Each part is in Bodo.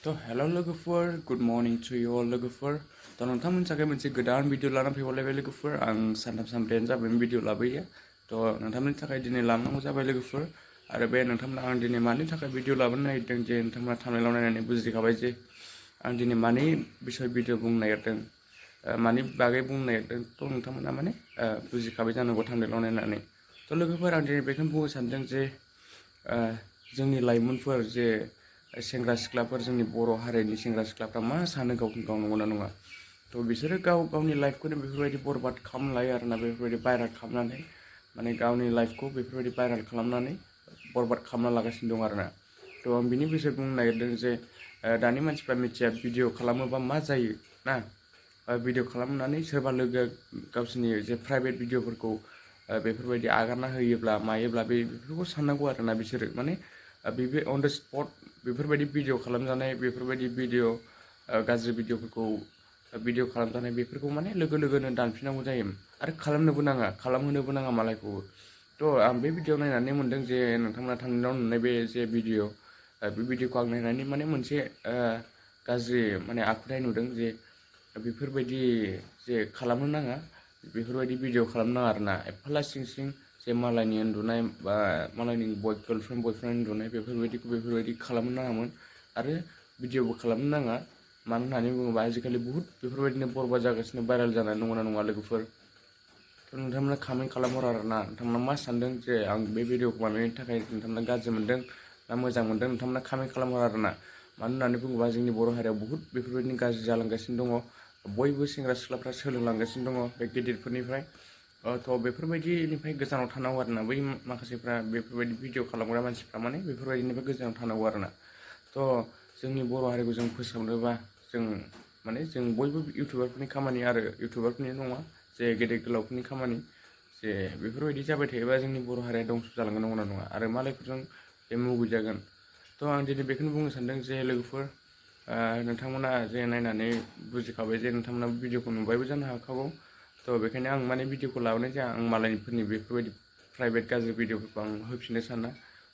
Hello लोगोफोर, good morning to you all लोगोफोर. नोंथांमोननि थाखाय मोनसे गोदान भिडिअ लाना फैबावलायबाय लोगोफोर. आं सानथाम सानब्रैयानो जाबाय भिडिअ लाबोयो. नोंथांमोननि थाखाय दिनै लाबोनांगौ जाबाय लोगोफोर. आरो बे नोंथांमोना आं दिनै मानि थाखाय भिडिअ लाबोनो नागिरदों जे नोंथांमोना थांनायलाव नायनानै बुजिखाबाय जे आं दिनै मानि बिसय भिडिअ बुंनो नागिरदों, मानि बागै बुंनो नागिरदों. नोंथांमोना माने बुजिखाबाय जानांगौ थांनायलाव नायनानै. लोगोफोर आं दिनै बेखौनो बुंनो सानदों जे जोंनि लाइमोनफोर जे सेंग्रा सिख्लाफोर, जोंनि बर' हारिनि सेंग्रा सिख्लाफ्रा मा सानो गावखौनो गाव नंगौना नङा. बिसोरो गावनि लाइफखौनो बेफोरबायदि बरबाद खालामना लायो आरोना, बेफोरबायदि भाइराल खालामनानै, माने गावनि लाइफखौ बेफोरबायदि भाइराल खालामनानै बरबाद खालामना लागासिनो दं आरोना. आं बिनि बिषय बुंनो नागिरदों जे दानि मानसिफ्रा मिथिया भिडिअ खालामोबा मा जायो ना. भिडिअ खालामनानै सोरबा लोगोआ गावसोरनि जे प्राइभेट भिडिअफोरखौ बेफोरबायदि आगारना होयोब्ला मायोब्ला बेफोरखौ साननांगौ आरोना. बिसोरो माने बे अन द स्पट बेफोरबायदि भिडिअ खालामजानाय, बेफोरबायदि भिडिअ गाज्रि भिडिअफोरखौ भिडिअ खालामजानाय बेफोरखौ माने लोगो लोगोनो दानफिननांगौ जायो. आरो खालामनोबो नाङा, खालामहोनोबो नाङा मालायखौबो. आं बे भिडिअ नायनानै मोनदों जे नोंथांमोना थांनायाव नुनाय बे जे भिडिअ, बे भिडिअखौ आं नायनानै माने मोनसे गाज्रि माने आखुथाय नुदों जे बेफोरबायदि जे खालामनो नाङा, बेफोरबायदि भिडिअ खालामनो नाङा आरोना. एफा लासिं सिं जे मालायनि उन्दुनाय बा मालायनि गार्लफ्रेन्ड बयफ्रेन्ड उन्दुनाय बेफोरबायदि खालामनो नाङामोन. आरो भिडिअबो खालामनो नाङा. मानो होननानै बुङोबा आजिखालि बुहुत बेफोरबायदिनो बरबाद जागासिनो, भाइरेल जानाय नंगौना नङा लोगोफोर. नोंथांमोना कमेन्ट खालामहर आरोना. नोंथांमोना मा सानदों जे आं बे भिडिअखौ बानायनायनि थाखाय नोंथांमोना गाज्रि मोनदों ना मोजां मोनदों, नोंथांमोना कमेन्ट खालामहर आरोना. मानो होननानै बुङोबा जोंनि बर' हारियाव बुहुत बेफोरबायदिनो गाज्रि जालांगासिनो दङ. बयबो सेंग्रा सिख्लाफ्रा सोलोंलांगासिनो दङ बे गिदिरफोरनिफ्राय. बेफोरबायदिनिफ्राय गोजानाव थानांगौ आरोना. बै माखासेफ्रा बेफोरबायदि भिडिअ खालामग्रा मानसिफ्रा माने बेफोरबायदिनिफ्राय गोजानाव थानांगौ आरोना. जोंनि बर' हारिखौ जों फोसाबनोबा जों बयबो इउटुबारफोरनि खामानि, आरो इउटुबारफोरनि नङा जे गेदेर गोलावफोरनि खामानि, जे बेफोरबायदि जाबाय थायोबा जोंनि बर' हारिया दंस' जालांगोन नंगौना नङा, आरो मालायफोरजों बे मुगैजागोन. आं दिनै बेखौनो बुंनो सानदों जे लोगोफोर, नोंथांमोना जे नायनानै बुजिखाबाय जे नोंथांमोना भिडिअखौ नुबायबो जानो हाखागौ. बेखायनो आं माने भिडिअखौ लाबोनाय जाया. आं मालायफोरनि बेफोरबायदि प्राइभेट गाज्रि भिडिअफोरखौ आं होफिननो साना.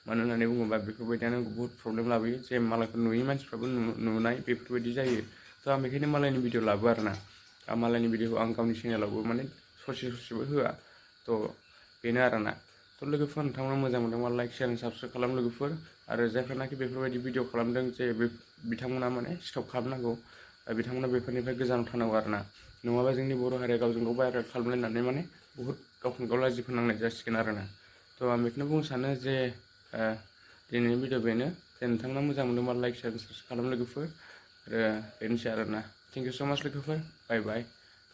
मानो होननानै बुङोबा बेफोरबायदियानो बहुत प्रब्लेम लाबोयो, जे मालायफोर नुयै मानसिफ्राबो नुनाय बेफोरबायदि जायो. आं बेखायनो मालायनि भिडिअ लाबो आरोना. मालायनि भिडिअखौ आं गावनि चेनेलावबो माने ससेबो होआ. बेनो आरोना. लोगोफोर, नोंथांमोना मोजां मोनदोंबा लाइक, शेयार, साबस्क्राइब खालाम लोगोफोर. आरो जायफ्रानाखि बेफोरबायदि भिडिअ खालामदों जे बिथांमोना माने स्टप खालामनांगौ. बिथांमोना बेफोरनिफ्राय गोजानाव थानांगौ आरोना. नङाबा जोंनि बर' हारिया गावजों गाव भाइरेल खालामलायनानै माने बुहुत गावखौनो गाव लाजि फोनांनाय जासिगोन आरोना. आं बेखौनो बुंनो सानो जे दिनैनि भिडिअ बेनो. जे नोंथांमोना मोजां मोनदोंबा लाइक, शेयार, साबस्क्राइब खालाम लोगोफोर. आरो बेनोसै आरोना. थेंक इउ स' माच लोगोफोर. बाय बाय.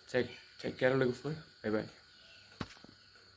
टेक केयार लोगोफोर. बाय बाय.